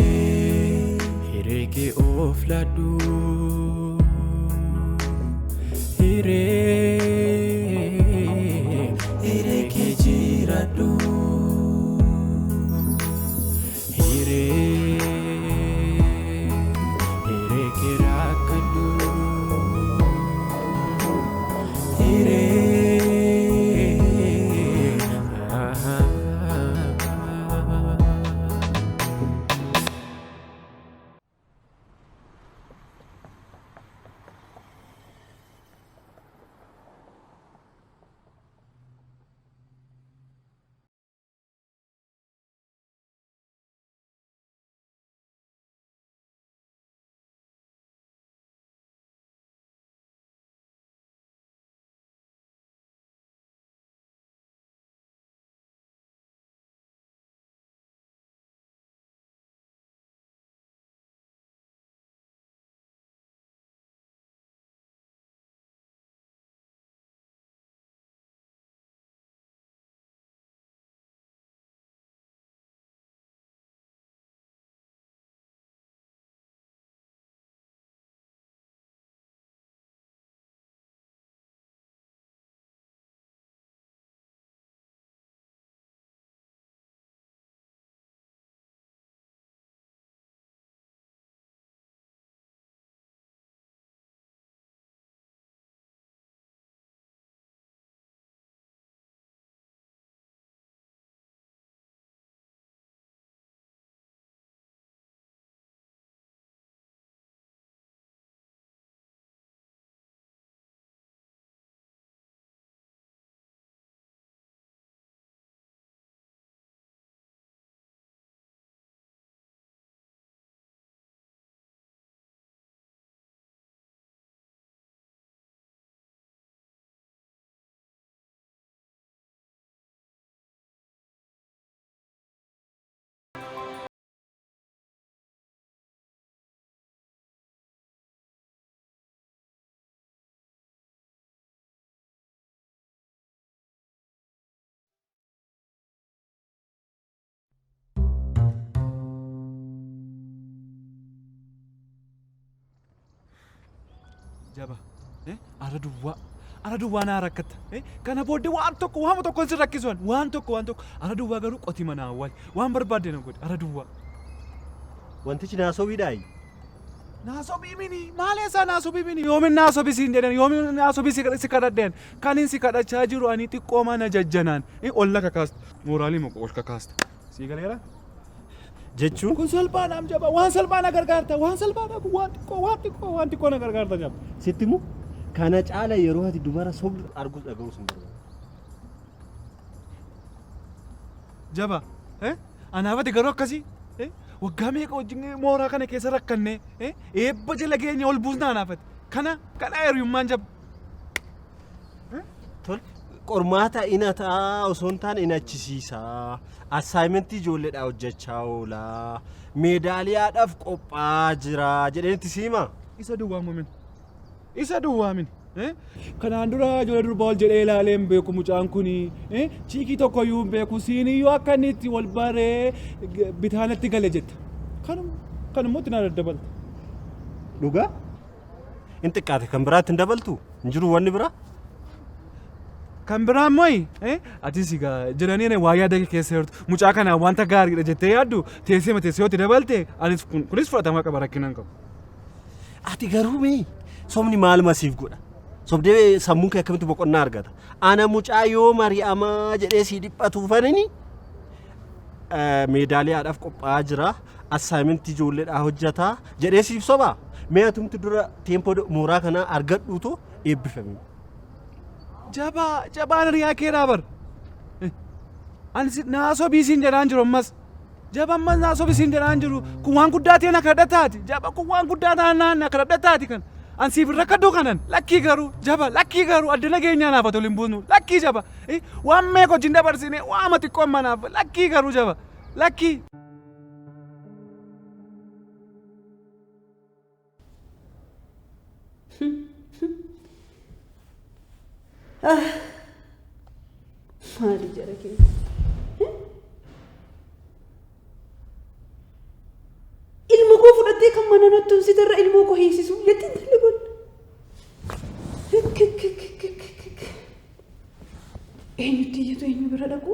Hiree, hiree kee of laadhu. Hiree, hiree kee jiraadhu. Hiree, hiree kee rakkadhu. Hiree, ah. Jaba. Ara duwwaa. Ara duwwaa naa rakkatta. Kana booddee waan tokko waama tokko si rakkisuun waan tokko waan tokko ara duwwaa garuu qoti mana awwaali waan barbaadde na godhi ara duwwaa. Wantichi naasobiidhaayi. Naasobii mini maal eessaa naasobii mini yoomin naasobii siin jedhan yoomin naasobii si kadhadheen kanin si kadhachaa jiru ani xiqqoo mana jajjanaan ol na kakaasta mooraalii moo ol kakaasta sii galeera. Jechuun Kun salphaadhaam jaba waan salphaa na gargaarta waan salphaadha kun waan xiqqoo waan xiqqoo waan xiqqoo na gargaarta jaba. Sitti himu kana caala yeroo ati dubara sobdu arguus dhaga'uus hin barbaadu. Jaba anaaf ati garuu akkasii waggaa meeqa wajjin mooraa kana keessa rakkanne eebba jala keenya ol buusna anaaf ati kana kana hiriyummaan jaba. Tole qormaata ina ta'a osoo hin taane ina achisiisa. Assaayimentii ijoolleedhaa hojjechaa oola. Meedaaliyaadhaaf qophaa'aa jira jedheen itti siima. Isa duwwaa mumin. Isa duwwaa mini. Kanaan dura ijoollee durbaa ol jedhee ilaalee hin beeku mucaan kuni. Chiikii tokko iyyuu hin beeku. Siin iyyuu akka inni itti wal baree bitaanatti gale jetta. Kanuma kanummoo itti naa daddabalta. Dhugaa? In xiqqaate kan biraatti hin dabaltu? Hin jiru wanni biraa? Kan biraa immoo atis egaa jedhanii waa yaada kee keessa jirtu mucaa kana wanta gaariidha jettee yaaddu teessee mateessee yoo itti dabalte anis kunis fudhatama qaba rakkina hin qabu. Ati garuu mee sobni maal masiif godha? Sobdee sammuun kee akkamitti boqonnaa argata? Ana mucaa yoo mari'amaa jedhee sii dhiphatuufanini meedaaliyaadhaaf qophaa'aa jira. Assaayimentii ijoolleedhaa hojjetaa jedhee siif sobaa? Mee atumti dura teempoo mooraa kanaa argadhuutu eebbifame. Jabaa jabaan hiriyaa keedhaa bar. Ani naa sobii siin jedhaan jiru ammas. Jaba ammas naa sobii siin jedhaan jiru. Kun waan guddaa ta'e na kadhataati. Jaba kun waan guddaa ta'an na kadhataati kan. An siif hin rakkadhu kanan. Lakkii garuu jaba lakkii garuu adda nageenyaa naaf haa tolu hin buusnu. Lakkii jaba. Waan meeqa wajjin dabarsine waama xiqqoo amma naaf. Lakkii garuu jaba. Lakkii. Maali jara keenya? Ilma koo fudhattee kan mana natti tumsite irra ilmoo koo hiisisu jetti intalli kun. Eenyutti iyyatu eenyu bira dhaqu?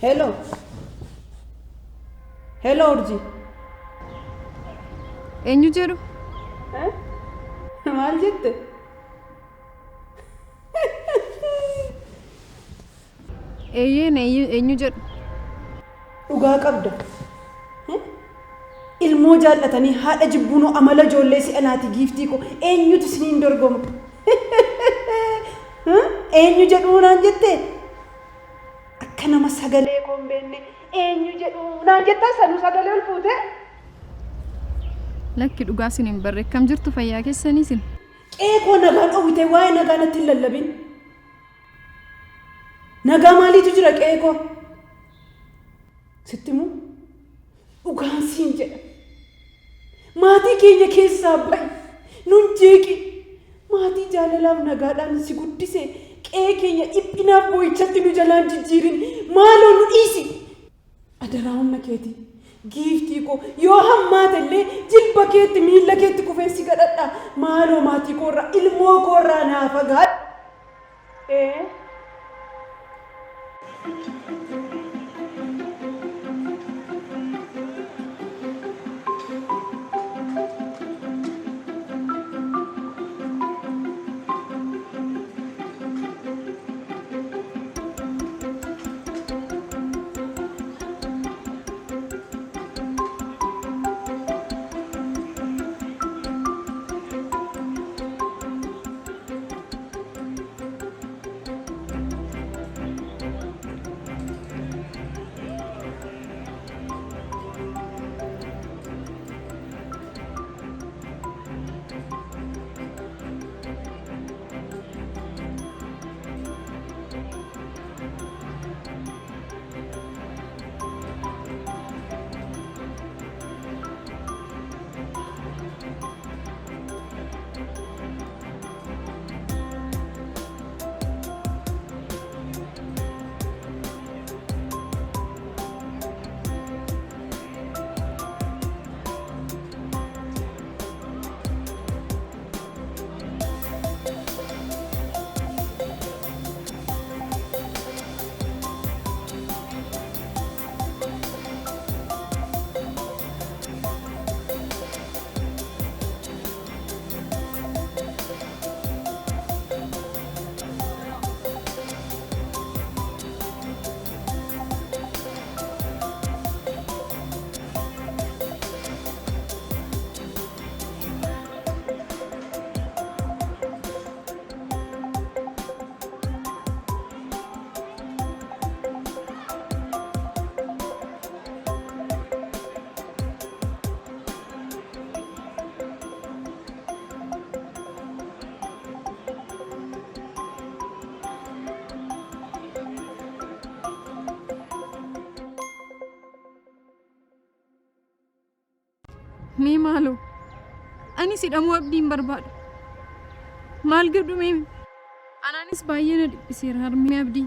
Hello. Hello Urjii. Eenyu jedhu? Maal jette? Eeyyeen eenyu jedhu? Dhugaa qabda. Ilmoo jaallatanii haadha jibbuunoo amala ijoollee si'anaati giiftii koo eenyutu isiniin dorgoma? Eenyu jedhuu naan jette? Akka nama sagalee koo hin beekne eenyu jedhuu naan jettaa sanuu sagalee ol fuutee? Lakki dhugaa isin hin barre akkam jirtu fayyaa keessanii isin? Qe'ee koo nagaa dhowwitee waa'ee nagaa natti hin lallabin. Nagaa maaliitu jira qe'ee koo? Sitti himuu? Dhugaan siin jedha. Maatii keenya keessaa ba'i. Nun jeeqi. Maatii jaalalaaf nagaadhaan si guddise qe'ee keenya dhiphinaaf boo'ichatti nu jalaan jijjiirin. Maaloo nu dhiisi. Adaraa humna keetii. Giiftii koo yoo hammaate illee jilba keetti miilla keetti kufee si kadhadha. Maaloo maatii koorraa ilmoo koorraa naa fagaadhu. Ee. Mee maaloo anis hidhamuu Abdii hin barbaadu. Maal godhu mee? Anaanis baay'ee na dhiphiseera harmee Abdii.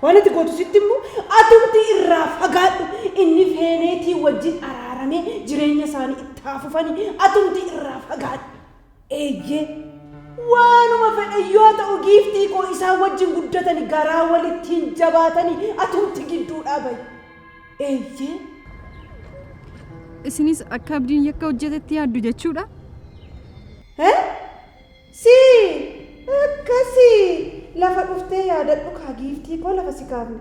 Waan ati gootu sitti immoo atumti irraa fagaadhu. Inni Feeneetii wajjin araaramee jireenya isaanii itti haa fufanii atumti irraa fagaadhu. Eeyyee. Waanuma fedhe yoo ta'u giiftii koo isaan wajjin guddatani garaa walitti hin jabaatani atumti gidduudhaa bahi. Eeyyee. Isinis akka Abdiin yakka hojjetetti yaaddu jechuudha? He? Sii! Akkasii! Lafa dhuftee yaadadhu kaa giiftii koo lafa si kaafne.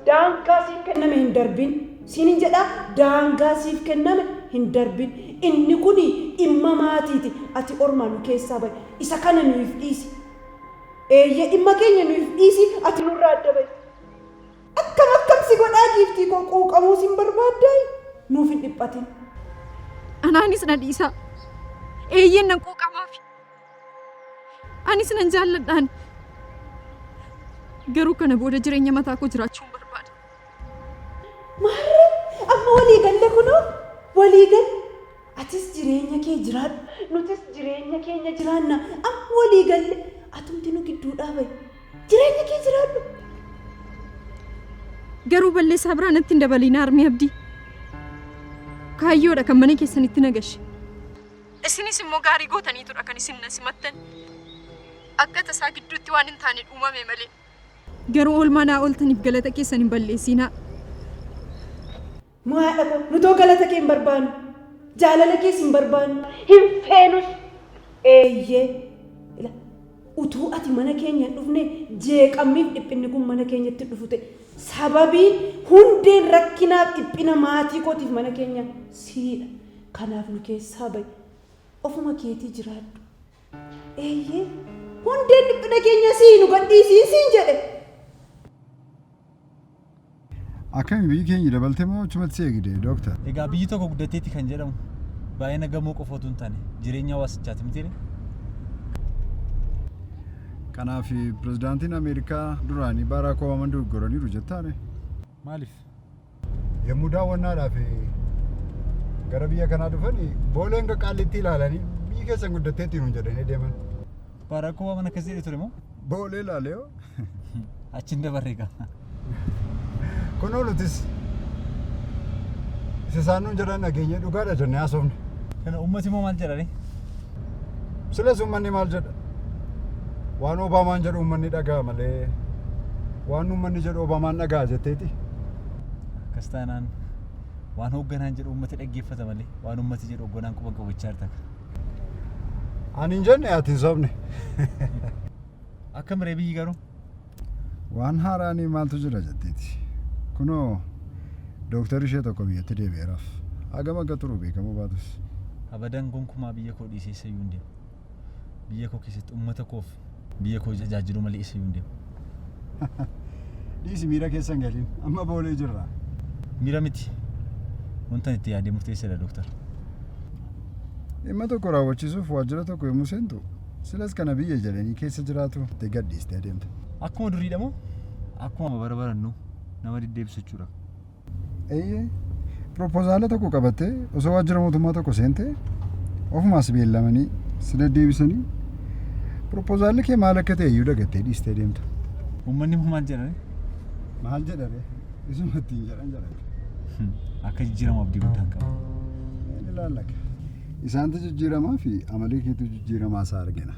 Daangaa siif kenname hin darbin. Siinin jedhaa daangaa siif kenname hin darbin. Inni kuni dhimma maatiiti. Ati ormaa nu keessaa bahi. Isa kana nuyiif dhiisi. Eeyyee dhimma keenya nuyiif dhiisi ati nurraa adda bahi. Akkam akkam si godhaa giiftii koo quuqamuu sin barbaaddaayi? Nuuf hin dhiphatin. Anaanis na dhiisaa. Eeyyeen nan quuqamaafi. Anis nan jaalladhaan. Garuu kana booda jireenya mataa koo jiraachuun barbaada. Maarree amma walii galle kunoo walii galle. Atis jireenya kee jiraadhu nutis jireenya keenya jiraanna amma walii galle atumti nu gidduudhaa bahi. Jireenya kee jiraadhu. Garuu balleessaa biraa natti hin dabaliin harmee Abdii. Kaayyoodha kan mana keessanitti na gashe. Isinis immoo gaarii gootaniitudha kan isin na simattan. Akka tasaa gidduutti waan hin taane uumame malee. Garuu oolmaa naa ooltaniif galata keessan hin balleessinaa. Moo haadha koo nutoo galata kee hin barbaannu. Jaalala kees hin barbaannu. Hin feenus. Eeyyee. Ila utuu ati mana keenya hin dhufne jeeqammiif dhiphinni kun mana keenyatti hin dhufu ta'e. Sababiin hundeen rakkinaaf dhiphina maatii kootiif mana keenya siidha. Kanaaf nu keessaa ba'i. Ofuma keetii jiraadhu. Eeyyee. Hundeen dhiphina keenya sii nu gadhiisii siin jedhe. Akkami biyyi keenya dabalte moo achumatti si eegde dooktar? Egaa biyyi tokko guddatteetti kan jedhamu baay'ina gamoo qofa utuu hin taane jireenya hawaasichaati mitiiree? Kanaaf pirezidaantiin Ameerikaa duraanii Baaraak Obaamaan dogoggoraniiru jettaare? Maaliif? Yommuu daawwannaadhaaf gara biyya kanaa dhufan booleen qaallitti ilaalanii biyyi keessan guddatteetti nuun jedhanii deeman. Baaraak Obaamaan akkas jedhee ture moo? Boolee ilaalee hoo? Achiin dabarre egaa. Kunoo nutis isa isaan nuun jedhan dhageenye dhugaadha jennee haasofne. Kana uummati immoo maal jedhani? Silas uummanni maal jedha? Waan Obaamaan jedhu uummanni dhaga'a malee waan uummanni jedhu Obaamaan dhaga'a jetteeti. Akkas taanaan waan hoogganaan jedhu uummati dhaggeeffata malee waan uummati jedhu hoogganaan quba qabachaa jirta. Ani hin jenne ati hin sobne. Akkam ree biyyi garuu? Waan haaraanii maaltu jira jetteeti. Kunoo dooktarri ishee tokko biyyatti deebi'eeraaf. Hagam akka turu beekamuu baatus. Abadan gonkumaa biyya koo dhiisee eessayyuu hin deemu. Biyya koo keessatti uummata koof biyya koo tajaajiluu malee eessayyuu hin deemu. Dhiisi miira keessa hin galin. Amma boolee jirra. Miira miti. Wanta itti yaadee murteessedha dooktar. Dhimma tokko raawwachiisuuf waajjira tokko yommuu seentu silas kana biyya jedhanii keessa jiraatu itti gadhiistee adeemta. Akkuma duriidha moo? Akkuma bara barannu nama deddeebisu jechuudha. Eeyyee. Piroopozaala tokko qabattee osoo waajjira mootummaa tokko seentee ofumaa si beellamanii si deddeebisanii piroopozaalli kee maal akka ta'e iyyuu dagattee dhiistee deemta. Uummanni immoo maal jedhani? Maal jedhare? Isuma ittiin jedhan jedhan. Akka jijjiiramu abdii guddaan qaba. Inni ilaallaka. Isaantu jijjiiramaa fi amalii keetu jijjiiramaa isaa argina.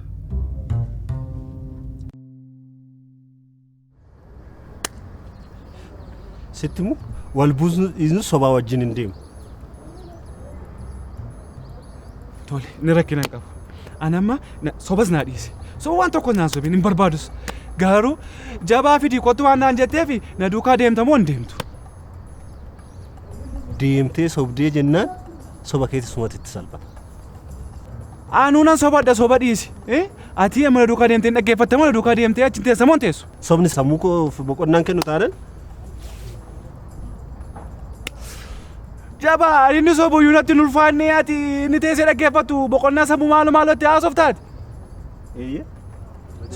Sitti himu wal buusnu sobaa wajjin hin deemu. Tole, inni rakkina hin qabu. Ani amma sobas naa dhiise. Soba waan tokko naan sobin hin barbaadus. Garuu jabaa fidii kottu waan naan jetteef na duukaa deemta moo hin deemtu? Deemtee sobdee jennaan soba keetti sumatti itti salphata. Anuu nan sobadha soba dhiisi. Ati amma na duukaa deemtee hin dhaggeeffatta moo na duukaa deemtee achi hin teessa moo hin teessu? Sobni sammuu koof boqonnaan kennu taanan Jabaa inni sobu iyyuu natti hin ulfaanne ati inni teessee dhaggeeffattu boqonnaa sammuu maalo maalootti haasoftaati. Eeyyee.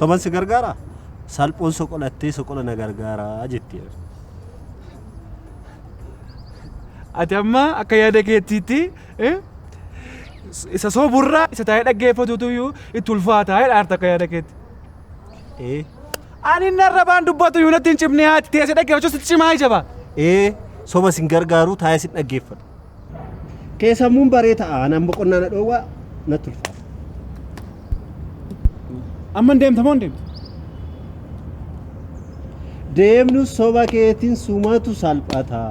Soban si gargaara? Salphoon soqolattee soqola na gargaara jetti. Ati amma akka yaada keettiitti isa soburraa isa taa'ee dhaggeeffatutu iyyuu itti ulfaataa jedha akka yaada keetti. Ee. Ani inni arrabaan dubbatu iyyuu natti hin cimne haati teessee dhaggeeffachuu sitti cimaa ijaba. Ee soba sin gargaaru taa'ee sin dhaggeeffadhu. Kee sammuun baree ta'a anaan boqonnaa na dhoowwaa natti ulfaata. Amma hin deemta moo hin deemtu? Deemnu soba keetiin sumatu salphata.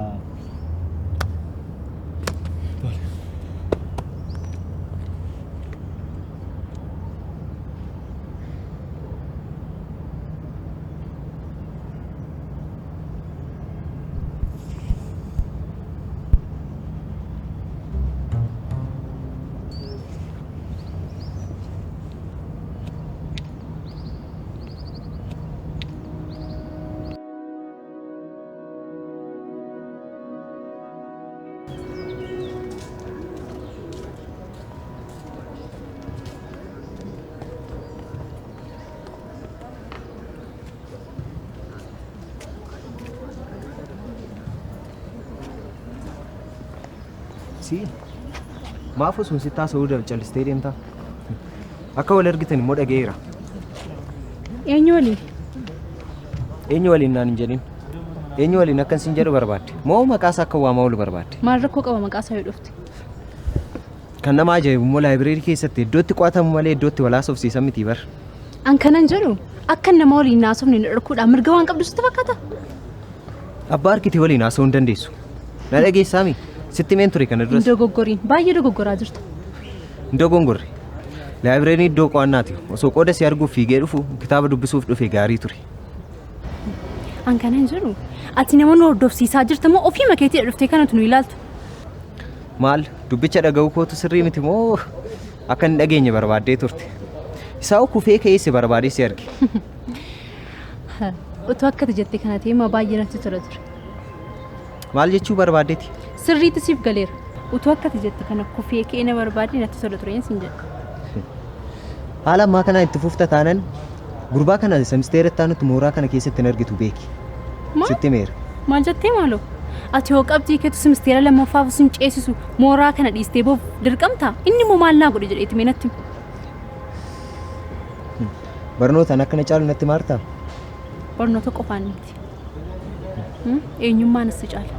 Si maaf osoo sitti haasa'uu callistee deemtaa? Akka wal argitan immoo dhaga'eera. Eenyu waliin? Eenyu waliin naan hin jedhin. Eenyu waliin akkan sin jedhu barbaadde? Moo maqaa isaa akka waamaa oolu barbaadde? Maal rakkoo qaba maqaa isaa yoo dhufte? Kan nama ajaa'ibu immoo laayibireerii keessatti iddootti qo'atamu malee iddootti wal haasofsiisan miti bar. An kanan jedhu akka nama waliin haasofne na dhorkuudhaan mirga waan qabdu sitti fakkaata? Abbaa harkitee waliin haasa'uu hin dandeessu. Na dhageessaami? Sitti meen ture kana Hin duras. dogoggoriin baay'ee dogoggoraa jirta. Hin dogongorre. Laayibireeriin iddoo qo'annaati. Osoo qooda si arguuf fiigee dhufu kitaaba dubbisuuf dhufe gaarii ture. An kanan jedhu ati nama nu hordofsiisaa jirta moo ofii makeetii dhuftee kanatu nu ilaaltu? Maal dubbicha dhaga'uu kootu sirrii miti moo akka hin dhageenye barbaaddee turte? Isaa kufee ka'ee si barbaadee si arge. Utuu akkati jettee kana ta'e maa baay'ee natti tola ture. Maal jechuu barbaaddeeti? Sirriitti siif galeera. Utuu akkati jette kana kufee ka'ee na barbaadee natti tola ture sin jedha. Haala ammaa kanaan itti fufta taanan gurbaa kana semisteera itti aanutti mooraa kana keessatti hin argitu beeki. Maal? Sitti meera. Maal jettee maaloo? Ati hoo qabxii keetu semisteera lammaffaaf sin ceesisu mooraa kana dhiistee boof dirqamtaa? Inni immoo maal naa godhe jedheeti mee natti himi. Barnootaan akkana caalu natti maartaa? Barnoota qofaan miti. Eenyummaan si caala.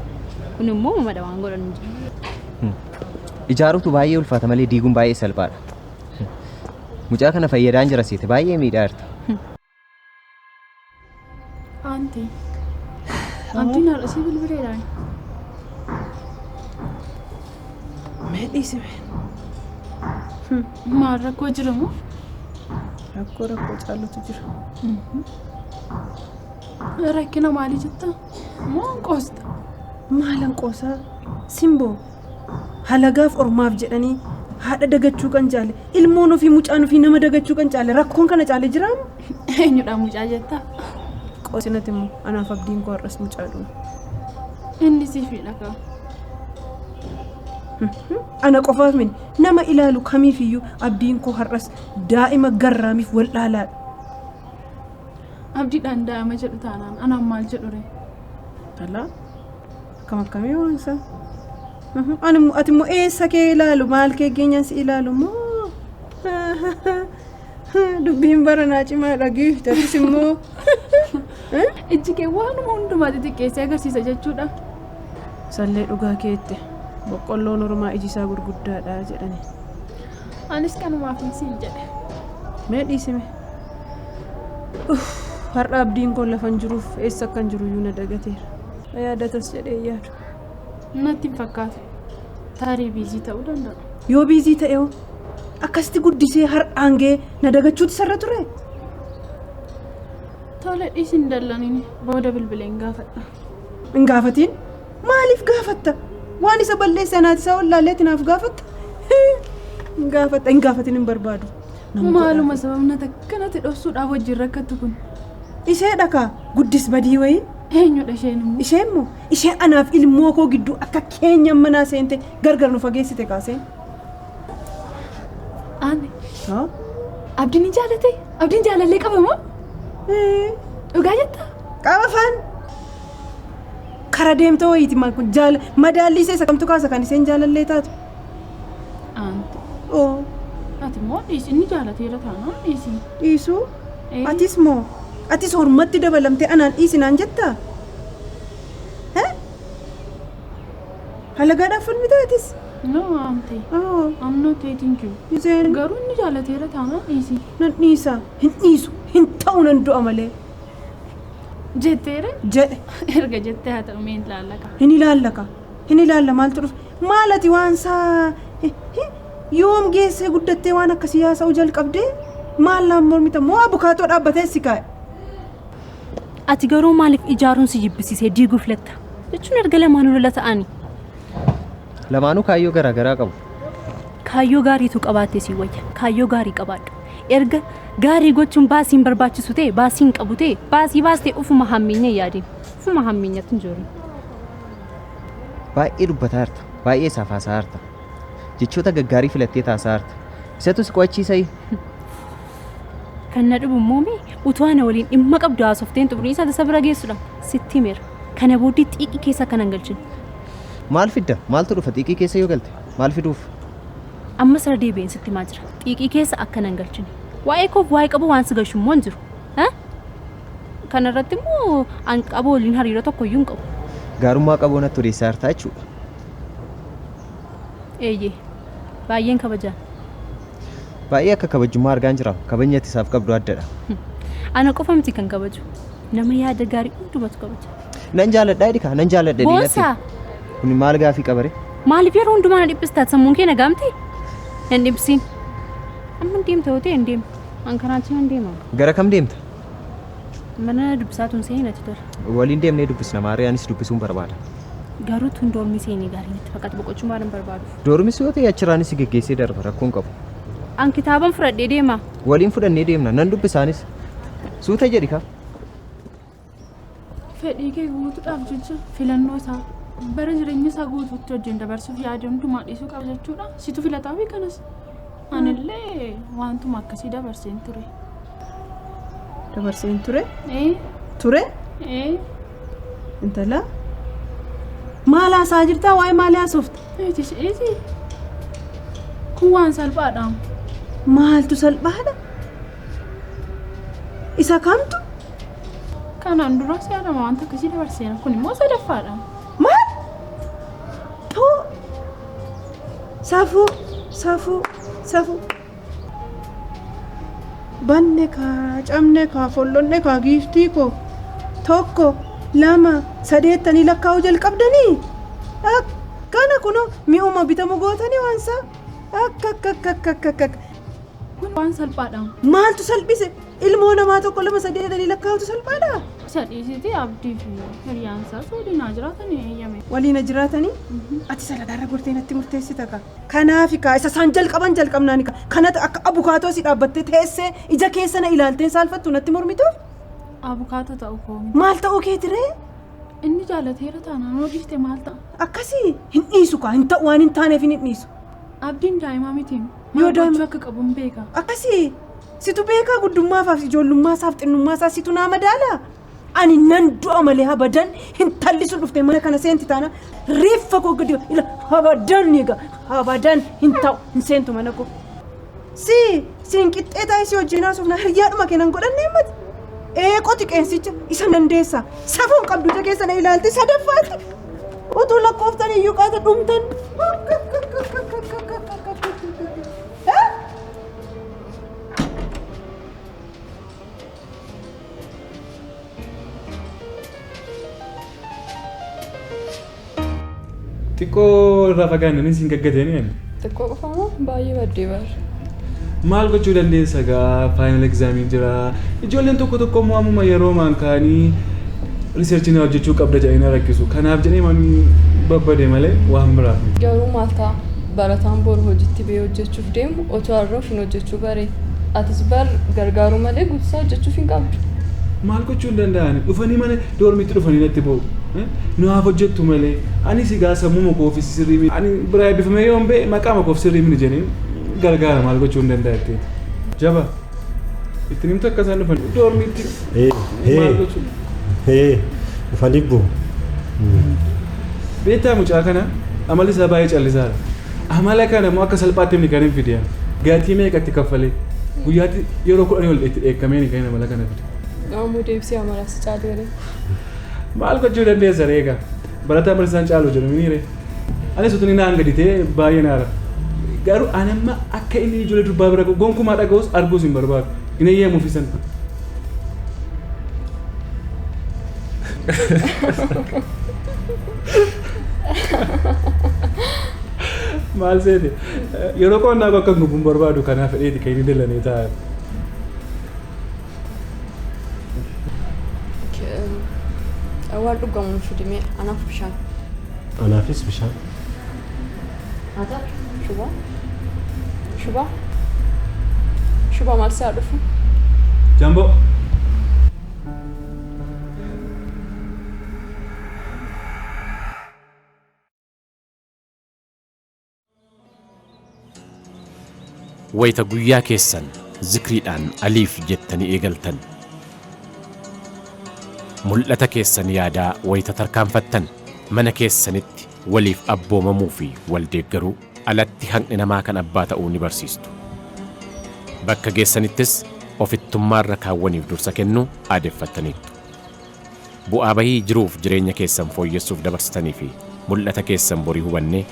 Kun immoo uumamadha waan godhan hin jiru. Ijaaruutu baay'ee ulfaata malee diiguun baay'ee salphaadha. Mucaa kana fayyadaan jira seete baay'ee miidhaa jirta. Aanti. Abdiin har'a sii bilbileedhaan. Mee dhiisime. Maal rakkoo jira moo? Rakkoo rakkoo caalutu jira. Rakkina maalii jetta? Moo qoosta? Maalan qoosaa? Simboo halagaaf ormaaf jedhanii haadha dagachuu kan caale ilmoon ofii mucaan ofii nama dagachuu kan caale rakkoon kana caale jiraamu? Eenyudha mucaa jettaa? Qoosinati immoo anaaf abdiin koo har'as mucaadhuma. Inni siifiidha kaa. Ana qofaaf mini nama ilaalu kamiifiyyuu abdiin koo har'as daa'ima garraamiif wal dhaalaadha. Abdiidhaan daa'ima jedhu taanaan anaan maal jedhu ree? Alaa akkam akkamii waan isaa? Ani ati immoo eessa kee ilaalu maal kee geenyaan si ilaalu moo? Dubbiin baranaa cimaadha giifti atis immoo. Ijji kee waanuma hundumaa xixiqqeessee agarsiisa jechuudha. Sallee dhugaa keette boqqolloon ormaa iji isaa gurguddaadha jedhani. Anis kanumaaf siin jedhe. Mee dhiisime. Har'a abdiin koo lafa hin jiruuf eessa akka hin jiru iyyuu na dagateera. Na yaadatas jedhee yaadu. Natti hin fakkaatu. Tarii biizii ta'uu danda'a. Yoo biizii ta'e hoo akkasitti guddisee har'aan ga'ee na dagachuutu sarra ture? Tole dhiisin dallaniin booda bilbileen gaafadha. Hin gaafatiin? Maaliif gaafatta? Waan isa balleesse anaati isaa wallaalleetti naaf gaafatta? Hin gaafatta hin gaafatin hin barbaadu. Maaluma sababni akkanatti dhoksuudhaaf wajjin rakkattu kun? Isheedha kaa guddis badii wayii. Eenyudha isheen immoo? Isheen immoo ishee anaaf ilmoo koo gidduu akka keenya manaa seente gargar nu fageessite kaaseen. Ani. Abdiin ni jaalate? Abdiin jaalallee qaba moo? Dhugaa jettaa? Qaba faan. Kara deemtoo wayiiti maal kun jaala madaalli isa kamtu kaasa kan isheen jaalallee taatu. Aanti. Oo. Ati immoo dhiisi inni jaalateera taanaan dhiisi. Dhiisuu? Atis moo? Atis hormatti dabalamtee anaan dhiisi naan jettaa? Halagaadhaaf falmitaa atis? No aante. I'm not dating you. Garuu inni jaalateera taanaan dhiisi. Nan dhiisa. Hin dhiisu. Hin ta'u nan du'a malee. Jetteere? Jedhe. Erga jettee haa ta'u mee hin ilaallaka. Hin ilaallaka. Hin ilaalla maaltu dhufa? Maal ati waan isaa yoom geessee guddattee waan akkasii haasa'uu jalqabdee maal naan mormita moo abukaatoo dhaabbatee si kaa'e? Ati garuu maaliif ijaaruun si jibbisiisee diiguu filatta? Jechuun erga lamaanuu lola ta'ani. Lamaanuu kaayyoo garaa garaa qabu. Kaayyoo gaariitu qabaattee si wayya. Kaayyoo gaarii qabaadhu. Erga gaarii gochuun baasiin barbaachisu ta'e baasiin qabu ta'e baasii baastee ufuma hammeenya yaadin. Ufuma hammeenyatti hin jiru. Baay'ee dubbataa jirta. Baay'ee isaaf haasa'aa jirta. Jechoota gaggaarii filattee taasisaa jirta. Isatu si qo'achiisa. Kan na dhibu immoo utuu ana waliin dhimma qabdu haasofteen xumurii isaa tasa bira geessudha. Sitti himeera. Kana booddee xiiqii keessa akka nan galchine. Maal fidda? Maaltu dhufa xiiqii keessa yoo galte? Maal fiduuf? Amma sirra deebi'een sitti himaa jira. Xiiqii keessa akka nan galchine. Waa'ee koof waa'ee qabu waan si gashu immoo hin jiru. Kana irratti immoo an qabu waliin hariiroo tokko iyyuu hin qabu. Gaarummaa qaboo natti odeessaa jirta jechuudha. Eeyyee. Baay'een kabajaa. Baay'ee akka kabajummaa argaan jira. Kabajni ati isaaf qabdu addadha. Ana qofa miti kan kabaju. Nama yaada gaarii hundumatu kabaja. Nan jaaladha jedhi kaa nan jaaladha jedhi natti. Boonsaa! Kun maal gaafii qabare? Maaliif yeroo hundumaa na dhiphistaa? Sammuun kee nagaamti? Hin dhipsiin. Amma deemta yoo ta'e hin deemu. An karaa achi nan deema. Gara kam deemta? Mana dubbisaa tun seenii natti tola. Waliin deemnee dubbisna maarree anis dubbisuun barbaada. Garuu tun doormii seenii gaarii natti fakkaata boqochuu waan hin barbaaduuf. Doormis yoo ta'e achirraanis geggeessee darba rakkoon qabu. An kitaaban fudhadhee deema. Waliin fudhannee deemna nan dubbisaanis. Suuta jedhi kaa. Fedhii kee guutuudhaaf jecha filannoo isaa bara jireenya isaa guutuutti wajjin dabarsuuf yaade hundumaa dhiisuu qaba jechuudha. Situ filataa fi kanas. Anillee wantuma akkasii dabarseen ture. Dabarseen ture? Ture? Intala? Maal haasaa jirtaa? Waa'ee maalii haasofta? Eetis eeti. Kun waan salphaadha. Maaltu salphaadha? Isa kamtu? Kanaan dura si'a lama wanta akkasii dabarseera. Kun immoo sadaffaadha. Maal? Tuu! Safuu! Safuu! Safuu! Banne kaa, cabne kaa, follonne kaa giiftii koo. Tokko, lama, sadeettanii lakkaa'uu jalqabdanii? Akkana kunoo mi'uma bitamu gootanii waansaa? Akka akka akka akka akka akka. Kun waan salphaadha. Maaltu salphise? Ilmoo namaa tokko lama sadeetanii lakkaa'utu salphaadha? Isa dhiisitee abdii fi hiriyaan isaas waliin haa jiraatanii eeyyame. Waliin haa jiraatanii? Ati salagaarra gortee natti murteessita kaa. Kanaafi kaa isa isaan jalqaban jalqabnaani kaa. Kanatu akka abukaatoo si dhaabbattee teessee ija keessa na ilaaltee saalfattu natti mormituuf? Abukaatoo ta'uu koo miti. Maal ta'uu keetiree? Inni jaalateera taanaan hoo dhiiste maal ta'a? Akkasii hin dhiisu kaa hin ta'u waan hin taaneef hin dhiisu. Abdiin daa'imaa miti. Maal gochuu akka qabu hin beeka. Akkasii situ beekaa guddummaafaaf ijoollummaa isaaf xinnummaa isaa situ naa madaala. Ani nan du'a malee habadan hin talli sun dhuftee mana kana seenti taana reeffa koo gadi ila habadan ni egaa habadan hin ta'u hin seentu mana koo. Si siin qixxee taa'ee si wajjin haasofna hiriyyaadhuma kee nan godhanne himmati. Ee qoti qeensicha isa dandeessa safuun qabdu ija keessa na ilaalti sadaffaatti utuu lakkooftan iyyuu qaata dhumtan. Xiqqoo irraa fagaannanii siin gaggatanii ani. Xiqqoo qofa moo baay'ee baddee bar. Maal gochuu dandeessa gaa final examiin jira. Ijoolleen tokko tokko immoo ammuma yeroo maan ka'anii riisarchii na hojjechuu qabda jedhanii na rakkisu. Kanaaf jedhee man babbade malee waan biraaf miti. Garuu maal ta'a barataan boru hojiitti ba'ee hojjechuuf deemu otoo har'a ofiin hojjechuu bare. Atis bar gargaaruu malee guutusaa hojjechuuf hin qabdu. Maal gochuu hin danda'ani dhufanii mana doormiitti dhufanii natti ba'u. Nu haaf hojjettu malee anis egaa sammuma koofis sirrii miti. Ani biraa eebbifamee yoon ba'e maqaa koof sirrii miti jedheen gargaara maal gochuu hin danda'a jetteeti. Jaba ittiin himtu akka isaan dhufan doormiitti maal gochuu. Dhufanii bu'u. Beektaa mucaa kana amalli isaa baay'ee callisaadha. Amala kana immoo akka salphaatti miti kan hin fide. Gatii meeqatti kaffalee guyyaatti yeroo 10 ol itti dheekkamee ni kan amala kana fide. Ammoo deebisee amalaas caaleere. Maal gochuu dandeessa reega? Barataa barsiisaan caalu jedhu miniire. Anis utuu inni naan gadi ta'e baay'ee naara. Garuu ani amma akka inni ijoollee durbaa bira gonkumaa dhaga'us arguus hin barbaadu. Hin eeyyamuuf isan. Maal seete? Yeroo qonnaa koo akka hin gubbuun barbaadu kanaaf fedheeti kan inni dallanee taa'e. Waan dhugamu fidimee anaaf bishaan. Anaafis bishaan. Haa ta'u shubaa. Shubaa. Shubaa maal si'aa dhufu? Jamboo. Wayita guyyaa keessan zikriidhaan aliif jettanii eegaltan. Mul'ata keessan yaadaa wayita tarkaanfattan mana keessanitti waliif abboomamuu fi wal deeggaruu alatti hanqni namaa kan abbaa ta'uu ni barsiistu. Bakka geessanittis ofittummaarra kaawwaniif dursa kennuu aadeffattaniittu. Bu'aa bahii jiruuf jireenya keessan fooyyessuuf dabarsitanii fi mul'ata keessan borii hubannee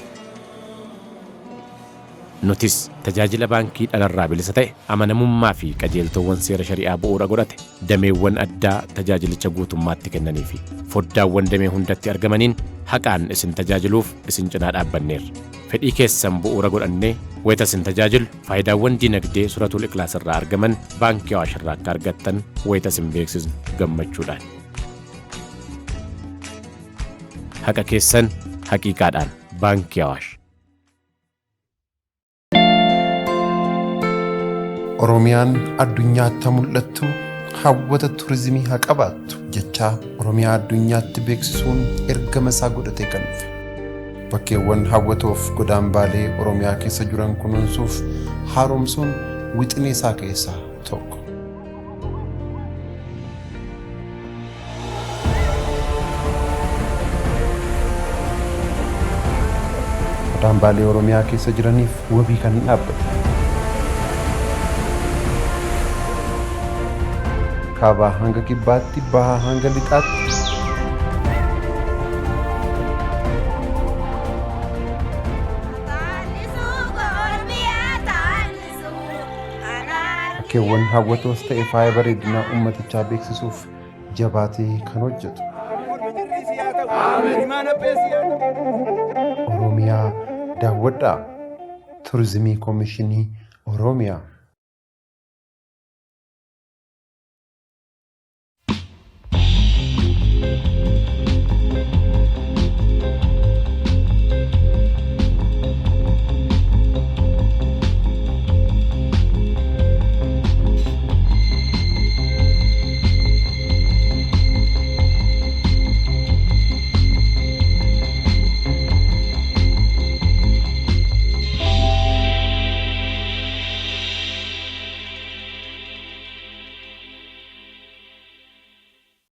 nutis tajaajila baankii dhalarraa bilisa ta'e amanamummaa fi qajeeltowwan seera shari'aa bu'uura godhate dameewwan addaa tajaajilicha guutummaatti kennanii fi foddaawwan damee hundatti argamaniin haqaan isin tajaajiluuf isin cinaa dhaabbanneerra. Fedhii keessan bu'uura godhannee wayita isin tajaajilu faayidaawwan dinagdee suratul Ikhlaas irraa argaman baankii Awaash irraa akka argattan wayita isin beeksisnu gammachuudhaan. Haqa keessan haqiiqaadhaan baankii Awaash. Oromiyaan addunyaatti mul'attu hawwata turizimii haa qabaattu jechaa Oromiyaa addunyaatti beeksisuun ergama isaa godhatee kan dhufe. Bakkeewwan hawwatoof godaambaalee Oromiyaa keessa jiran kunuunsuuf haaromsuun wixinee isaa keessaa tokko. Godaambaalee Oromiyaa keessa jiraniif wabii kan dhaabbate. Kaabaa hanga kibbaatti, bahaa hanga lixaatti. Bakkeewwan hawwatoos ta'e faaya bareedinaa uummatichaa beeksisuuf jabaatee kan hojjetu. Oromiyaa daawwadhaa. Turizimii Koomishinii Oromiyaa.